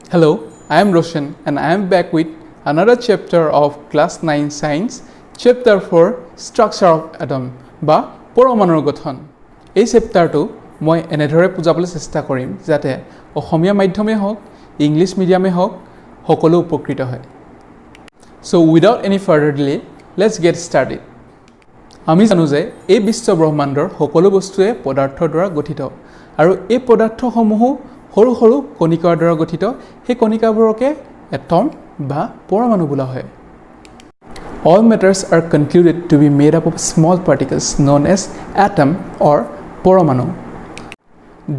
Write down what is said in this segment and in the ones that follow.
Hello, I am Roshan and I am back with another chapter of class 9 science, chapter 4, structure of atom বা পৰমাণুৰ গঠন। এই চেপ্টাৰটো মই এনেদৰে বুজাবলৈ চেষ্টা কৰিম যাতে অসমীয়া মাধ্যমেই হওক, ইংলিছ মিডিয়ামেই হওক, সকলো উপকৃত হয়। So without any further delay, let's get started. আমি জানো যে এই বিশ্ব ব্ৰহ্মাণ্ডৰ সকলো বস্তুৱে পদাৰ্থৰ দ্বাৰা গঠিত আৰু এই পদাৰ্থসমূহো সৰু সৰু কণিকাৰ দ্বাৰা গঠিত। সেই কণিকাবোৰকে এটম বা পৰমাণু বোলা হয়। All matters are concluded to be made up of small particles known as atom or পৰমাণু।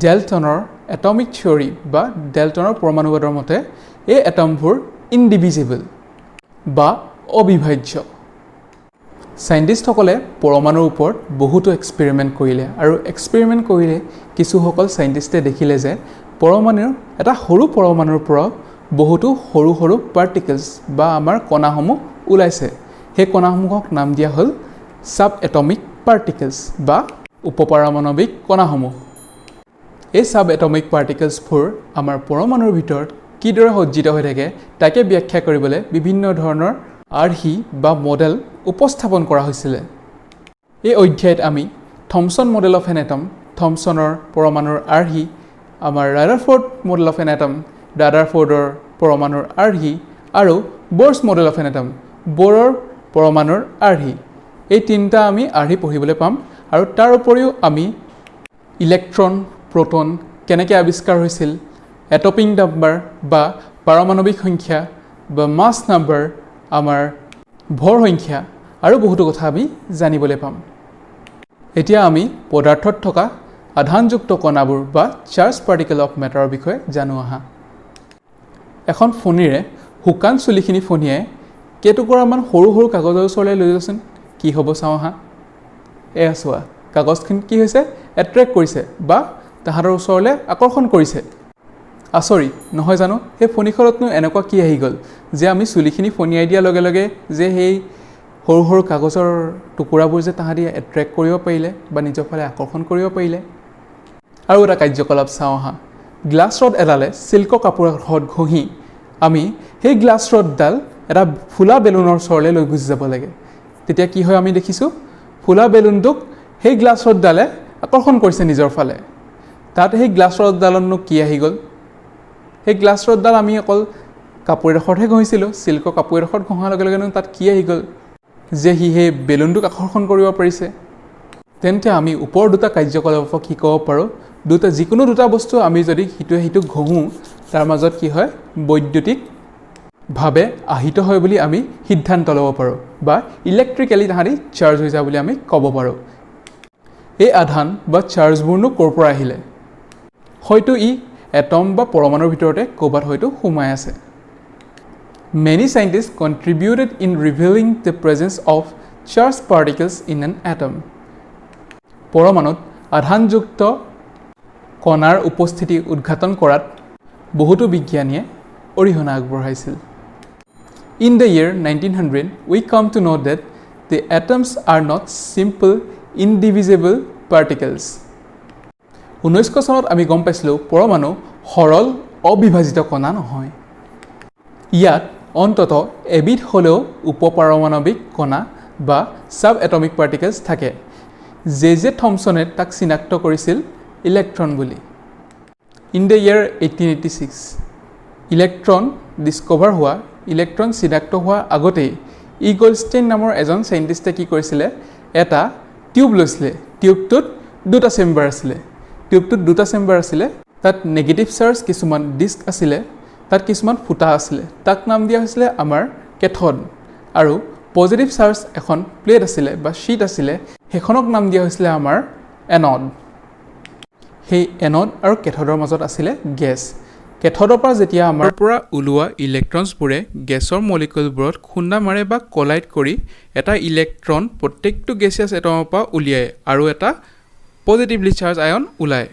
ডেল্টনৰ এটমিক থিয়ৰী বা ডেল্টনৰ পৰমাণুবাদৰ মতে এই এটমবোৰ ইনডিভিজিবল বা অবিভাজ্য। চাইণ্টিষ্টসকলে পৰমাণুৰ ওপৰত বহুতো এক্সপেৰিমেণ্ট কৰিলে আৰু এক্সপেৰিমেণ্ট কৰিলে কিছুসকল চাইণ্টিষ্টে দেখিলে যে পৰমাণুৰ এটা সৰু পৰমাণুৰ পৰাও বহুতো সৰু সৰু পাৰ্টিকলছ বা আমাৰ কণাসমূহ ওলাইছে। সেই কণাসমূহক নাম দিয়া হ'ল ছাব এটমিক পাৰ্টিকলছ বা উপপাৰমাণৱিক কণাসমূহ। এই ছাব এটমিক পাৰ্টিকলছবোৰ আমাৰ পৰমাণুৰ ভিতৰত কিদৰে সজ্জিত হৈ থাকে, তাকে ব্যাখ্যা কৰিবলৈ বিভিন্ন ধৰণৰ আৰ্হি বা মডেল উপস্থাপন কৰা হৈছিলে। এই অধ্যায়ত আমি Thomson model of an atom, থমছনৰ পৰমাণুৰ আৰ্হি, আমাৰ Rutherford model of an atom, ৰাডাৰফৰ্ডৰ পৰমাণুৰ আৰ্হি আৰু Bohr's model of an atom, ব'ৰৰ পৰমাণুৰ আৰ্হি, এই তিনিটা আমি আৰ্হি পঢ়িবলৈ পাম। আৰু তাৰ উপৰিও আমি ইলেক্ট্ৰন, প্ৰ'টন কেনেকৈ আৱিষ্কাৰ হৈছিল, এটমিক নাম্বাৰ বা পাৰমাণৱিক সংখ্যা বা মাছ নাম্বাৰ, আমাৰ ভৰ সংখ্যা আৰু বহুতো কথা আমি জানিবলৈ পাম। এতিয়া আমি পদাৰ্থত থকা আধানযুক্ত কণাবোৰ বা চাৰ্জ পাৰ্টিকেল অফ মেটাৰৰ বিষয়ে জানো আহা। এখন ফণীৰে শুকান চুলিখিনি ফণিয়াই কেইটুকুৰামান সৰু সৰু কাগজৰ ওচৰলৈ লৈ যোৱাচোন, কি হ'ব চাওঁ আহা। এয়া চোৱা, কাগজখিনি কি হৈছে? এট্ৰেক্ট কৰিছে বা তাহাঁতৰ ওচৰলৈ আকৰ্ষণ কৰিছে। আচৰিত নহয় জানো? সেই ফণীখনতনো এনেকুৱা কি আহি গ'ল যে আমি চুলিখিনি ফণিয়াই দিয়াৰ লগে লগে যে সেই সৰু সৰু কাগজৰ টুকুৰাবোৰ যে তাহাঁতি এট্ৰেক্ট কৰিব পাৰিলে বা নিজৰ ফালে আকৰ্ষণ কৰিব পাৰিলে? আৰু এটা কাৰ্যকলাপ চাওঁ আহা। গ্লাছ ৰড এডালে চিল্কৰ কাপোৰ এডোখৰত ঘঁহি আমি সেই গ্লাছ ৰডডাল এটা ফুলা বেলুনৰ ওচৰলৈ লৈ গুচি যাব লাগে। তেতিয়া কি হয় আমি দেখিছোঁ, ফুলা বেলুনটোক সেই গ্লাছ ৰডডালে আকৰ্ষণ কৰিছে নিজৰ ফালে। তাত সেই গ্লাছ ৰডডালতনো কি আহি গ'ল? সেই গ্লাছ ৰডডাল আমি অকল কাপোৰ এডোখৰতহে ঘঁহিছিলোঁ। চিল্কৰ কাপোৰ এডোখৰত ঘঁহাৰ লগে লগেনো তাত কি আহি গ'ল যে সি সেই বেলুনটোক আকৰ্ষণ কৰিব পাৰিছে? তেন্তে আমি ওপৰৰ দুটা কাৰ্যকলাপৰ পৰা কি ক'ব পাৰোঁ? যিকোনো দুটা বস্তু আমি যদি সিটোৱে সিটোক ঘঁহোঁ, তাৰ মাজত কি হয়? বৈদ্যুতিকভাৱে আহিত হয় বুলি আমি সিদ্ধান্ত ল'ব পাৰোঁ বা ইলেক্ট্ৰিকেলি তাহাঁতি চাৰ্জ হৈ যায় বুলি আমি ক'ব পাৰোঁ। এই আধান বা চাৰ্জবোৰনো ক'ৰ পৰা আহিলে? হয়তো ই এটম বা পৰমাণুৰ ভিতৰতে ক'ৰবাত হয়তো সোমাই আছে। Many scientists contributed in revealing the presence of charged particles in an atom. পৰমাণুত আধানযুক্ত কণাৰ উপস্থিতি উদ্ঘাটন কৰাত বহুতো বিজ্ঞানীয়ে অৰিহণা আগবঢ়াইছিল। In the year 1900, we come to know that the atoms are not simple indivisible particles. 1900 চনত আমি গম পাইছিলোঁ, পৰমাণু সৰল অবিভাজিত কণা নহয়। ইয়াত অন্ততঃ এবিধ হ'লেও উপপাৰমাণৱিক কণা বা ছাব এটমিক পাৰ্টিকেলছ থাকে। জে জে থমছনে তাক চিনাক্ত কৰিছিল ইলেক্ট্ৰন বুলি। In the year 1886, electron discover হোৱা, ইলেক্ট্ৰন চিনাক্ত হোৱাৰ আগতেই ই গল্ডষ্টেইন নামৰ এজন চাইণ্টিষ্টে কি কৰিছিলে? এটা টিউব লৈছিলে। টিউবটোত দুটা চেম্বাৰ আছিলে। টিউবটোত দুটা চেম্বাৰ আছিলে। তাত নেগেটিভ চাৰ্জ কিছুমান ডিস্ক আছিলে, তাত কিছুমান ফুটা আছিলে, তাক নাম দিয়া হৈছিলে আমাৰ কেথড। আৰু পজিটিভ চাৰ্জ এখন প্লেট আছিলে বা শ্বীট আছিলে, সেইখনক নাম দিয়া হৈছিলে আমাৰ এনড। সেই এনড আৰু কেথডৰ মাজত আছিলে গেছ। কেথডৰ পৰা যেতিয়া আমাৰ পৰা ওলোৱা ইলেক্ট্ৰনছবোৰে গেছৰ মলিকুলবোৰত খুন্দা মাৰে বা কলাইড কৰি এটা ইলেক্ট্ৰন প্ৰত্যেকটো গেছিয়াছ এটমৰ পৰা উলিয়ায় আৰু এটা পজিটিভলি চাৰ্জ আয়ন ওলায়।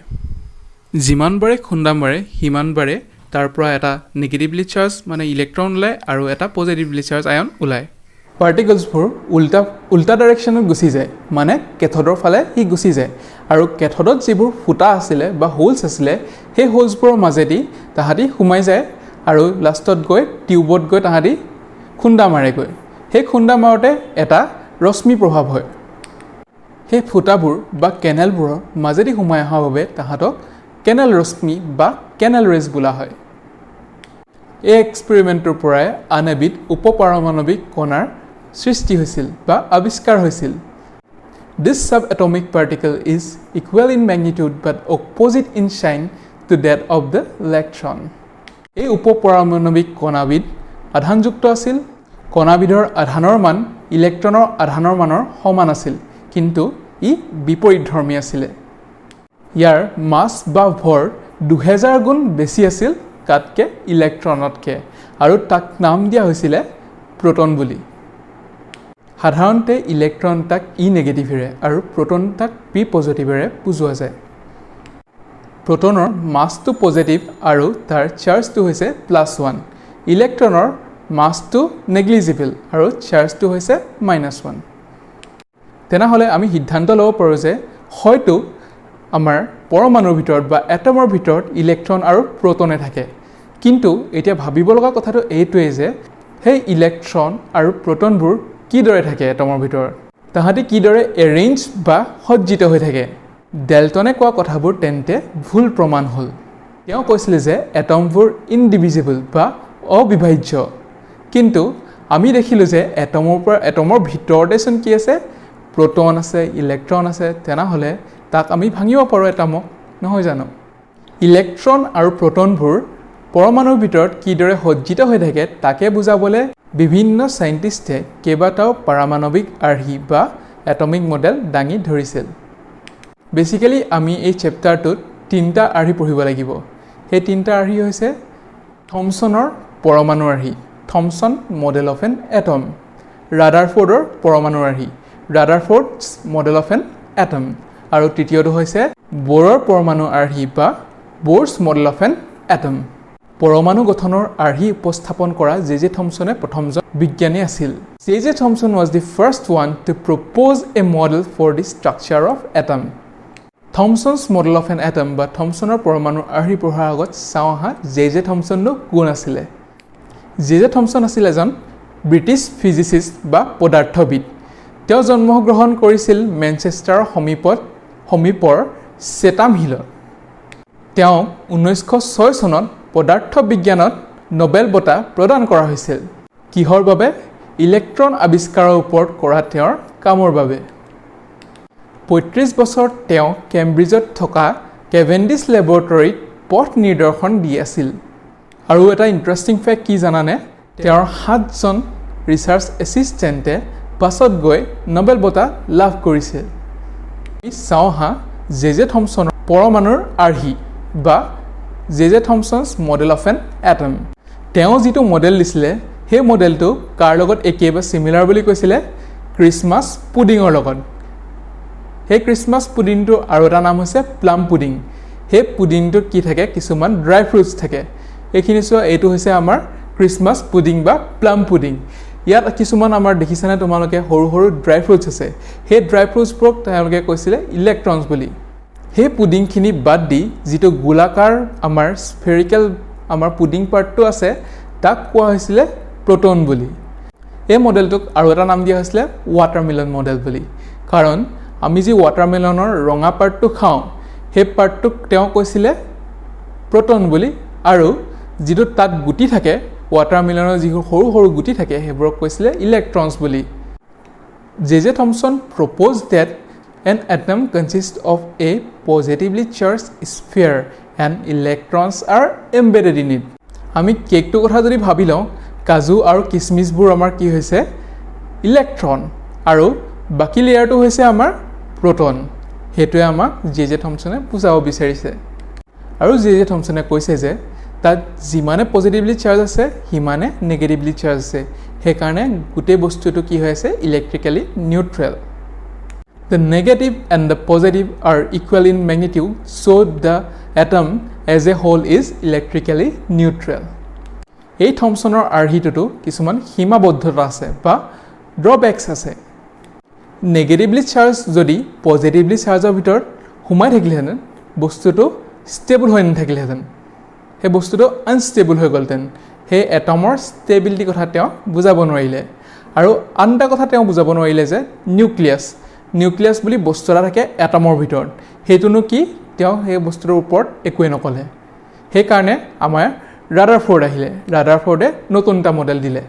যিমানবাৰে খুন্দা মাৰে, সিমানবাৰে তাৰ পৰা এটা নিগেটিভলি চাৰ্জ মানে ইলেক্ট্ৰন ওলায় আৰু এটা পজিটিভলি চাৰ্জ আয়ন ওলায়। পাৰ্টিকলছবোৰ উল্টা উল্টা ডাইৰেকশ্যনত গুচি যায়, মানে কেথডৰ ফালে সি গুচি যায়। আৰু কেথডত যিবোৰ ফুটা আছিলে বা হোলছ আছিলে, সেই হোলছবোৰৰ মাজেদি তাহাঁতি সোমাই যায়। আৰু লাষ্টত গৈ টিউবত গৈ তাহাঁতি খুন্দা মাৰেগৈ। সেই খুন্দা মাৰোঁতে এটা ৰশ্মি প্ৰভাৱ হয়। সেই ফুটাবোৰ বা কেনেলবোৰৰ মাজেদি সোমাই অহাৰ বাবে তাহাঁতক কেনেল ৰশ্মি বা কেনেল ৰেজ বোলা হয়। এই এক্সপেৰিমেণ্টটোৰ পৰাই আন এবিধ উপপাৰমাণৱিক কণাৰ সৃষ্টি হৈছিল বা আৱিষ্কাৰ হৈছিল। This subatomic particle is equal in magnitude but opposite in sign to that of the electron. এই উপপাৰমাণৱিক কণাবিধ আধানযুক্ত আছিল। কণাবিধৰ আধানৰ মান ইলেক্ট্ৰনৰ আধানৰ মানৰ সমান আছিল, কিন্তু ই বিপৰীতধৰ্মী আছিলে। ইয়াৰ মাছ বা ভৰ 2000 গুণ বেছি আছিল কাতকৈ? ইলেক্ট্ৰনতকৈ। আৰু তাক নাম দিয়া হৈছিলে প্ৰ'টন বুলি। সাধাৰণতে ইলেক্ট্ৰন তাক ই নেগেটিভেৰে আৰু প্ৰ'টন তাক পি পজিটিভেৰে বুজোৱা যায়। প্ৰ'টনৰ মাছটো পজিটিভ আৰু তাৰ চাৰ্জটো হৈছে +1। ইলেক্ট্ৰনৰ মাছটো নেগলিজিবল আৰু চাৰ্জটো হৈছে -1। তেনেহ'লে আমি সিদ্ধান্ত ল'ব পাৰোঁ যে হয়তো আমাৰ পৰমাণুৰ ভিতৰত বা এটমৰ ভিতৰত ইলেক্ট্ৰন আৰু প্ৰ'টনে থাকে। কিন্তু এতিয়া ভাবিব লগা কথাটো এইটোৱেই যে সেই ইলেক্ট্ৰন আৰু প্ৰ'টনবোৰ কিদৰে থাকে এটমৰ ভিতৰত, তাহাঁতি কিদৰে এৰেঞ্জ বা সজ্জিত হৈ থাকে? ডেল্টনে কোৱা কথাবোৰ তেন্তে ভুল প্ৰমাণ হ'ল। তেওঁ কৈছিলে যে এটমবোৰ ইনডিভিজিবল বা অবিভাজ্য। কিন্তু আমি দেখিলোঁ যে এটমৰ ভিতৰতেচোন কি আছে? প্ৰ'টন আছে, ইলেক্ট্ৰন আছে। তেনেহ'লে তাক আমি ভাঙিব পাৰোঁ এটমক, নহয় জানো? ইলেক্ট্ৰন আৰু প্ৰ'টনবোৰ পৰমাণুৰ ভিতৰত কিদৰে সজ্জিত হৈ থাকে, তাকে বুজাবলৈ বিভিন্ন চাইণ্টিষ্টে কেইবাটাও পাৰমাণৱিক আৰ্হি বা এটমিক মডেল দাঙি ধৰিছিল। বেচিকেলি আমি এই চেপ্টাৰটোত তিনিটা আৰ্হি পঢ়িব লাগিব। সেই তিনিটা আৰ্হি হৈছে থমছনৰ পৰমাণু আৰ্হি, Thomson model of an atom, ৰাডাৰফ'ৰ্ডৰ পৰমাণু আৰ্হি, Rutherford's model of an atom, আৰু তৃতীয়টো হৈছে ব'ৰৰ পৰমাণু আৰ্হি বা Bohr's model of an atom। পৰমাণু গঠনৰ আৰ্হি উপস্থাপন কৰা জে জে থমছনে প্ৰথমজন বিজ্ঞানী আছিল। J J Thomson was the first one to propose a model for the structure of atom. Thomson's model of an atom বা থমছনৰ পৰমাণুৰ আৰ্হি পঢ়াৰ আগত চাওঁ আহা জে জে থমছননো কোন আছিলে। জে জে থমছন আছিল এজন ব্ৰিটিছ ফিজিচিষ্ট বা পদাৰ্থবিদ। তেওঁ জন্মগ্ৰহণ কৰিছিল মেনচেষ্টাৰৰ সমীপৰ চেটাম হিলত। তেওঁক 1906 চনত পদাৰ্থ বিজ্ঞানত নবেল বঁটা প্ৰদান কৰা হৈছিল। কিহৰ বাবে? ইলেক্ট্ৰন আৱিষ্কাৰৰ ওপৰত কৰা তেওঁৰ কামৰ বাবে। 35 বছৰত তেওঁ কেম্ব্ৰিজত থকা কেভেণ্ডিছ লেবৰেটৰীত পথ নিৰ্দেশন দি আছিল। আৰু এটা ইণ্টাৰেষ্টিং ফেক্ট কি জানানে? তেওঁৰ সাতজন ৰিচাৰ্চ এছিষ্টেণ্টে পাছত গৈ নবেল বঁটা লাভ কৰিছিল। আমি চাওঁ আহা জে জে থমছনৰ পৰমাণুৰ আৰ্হি বা J J Thomson's model of an atom। তেওঁ যিটো মডেল দিছিলে, সেই মডেলটো কাৰ লগত একে বা চিমিলাৰ বুলি কৈছিলে? খ্ৰীষ্টমাছ পুডিঙৰ লগত। সেই খ্ৰীষ্টমাছ পুডিংটোৰ আৰু এটা নাম হৈছে প্লাম পুডিং। সেই পুডিংটোত কি থাকে? কিছুমান ড্ৰাই ফ্ৰুটছ থাকে। এইখিনি চোৱা, এইটো হৈছে আমাৰ খ্ৰীষ্টমাছ পুডিং বা প্লাম পুডিং। ইয়াত কিছুমান আমাৰ দেখিছানে তোমালোকে, সৰু সৰু ড্ৰাই ফ্ৰুটছ আছে। সেই ড্ৰাই ফ্ৰুটছবোৰক তেওঁলোকে কৈছিলে ইলেক্ট্ৰনছ বুলি। সেই পুডিংখিনি বাদ দি যিটো গোলাকাৰ আমাৰ স্ফেৰিকেল আমাৰ পুডিং পাৰ্টটো আছে, তাক কোৱা হৈছিলে প্ৰ'টন বুলি। এই মডেলটোক আৰু এটা নাম দিয়া হৈছিলে ৱাটাৰমেলন মডেল বুলি, কাৰণ আমি যি ৱাটাৰমেলনৰ ৰঙা পাৰ্টটো খাওঁ, সেই পাৰ্টটোক তেওঁ কৈছিলে প্ৰ'টন বুলি আৰু যিটো তাত গুটি থাকে, ৱাটাৰমেলনৰ যিবোৰ সৰু সৰু গুটি থাকে, সেইবোৰক কৈছিলে ইলেক্ট্ৰনছ বুলি। J J Thomson propose that an atom consist of a positively charged sphere and electrons are embedded in it. আমি কেকটোৰ কথা যদি ভাবি লওঁ, কাজু আৰু কিচমিচবোৰ আমাৰ কি হৈছে? ইলেক্ট্ৰন। আৰু বাকী লেয়াৰটো হৈছে আমাৰ প্ৰ'টন। সেইটোৱে আমাক জে জে থমছনে বুজাব বিচাৰিছে। আৰু জে জে থমছনে কৈছে যে তাত যিমানে পজিটিভলি চাৰ্জ আছে, সিমানে নিগেটিভলি চাৰ্জ আছে। সেইকাৰণে গোটেই বস্তুটো কি হৈ আছে? Electrically neutral. The negative and the positive are equal in magnitude, so the atom as a whole is electrically neutral. এই থমছনৰ আৰ্হিটোতো কিছুমান সীমাবদ্ধতা আছে বা ড্ৰবেকছ আছে। নেগেটিভলি চাৰ্জ যদি পজিটিভলি চাৰ্জৰ ভিতৰত সোমাই থাকিলেহেঁতেন, বস্তুটো ষ্টেবল হৈ নাথাকিলেহেঁতেন। সেই বস্তুটো আনষ্টেবল হৈ গ'লহেঁতেন। সেই এটমৰ ষ্টেবিলিটিৰ কথা তেওঁ বুজাব নোৱাৰিলে। আৰু আন এটা কথা তেওঁ বুজাব নোৱাৰিলে যে নিউক্লিয়াছ, নিউক্লিয়াছ বুলি বস্তু এটা থাকে এটমৰ ভিতৰত, সেইটোনো কি, তেওঁ সেই বস্তুটোৰ ওপৰত একোৱেই নক'লে। সেইকাৰণে আমাৰ ৰাডাৰফৰ্ড আহিলে। ৰাডাৰফৰ্ডে নতুন এটা মডেল দিলে।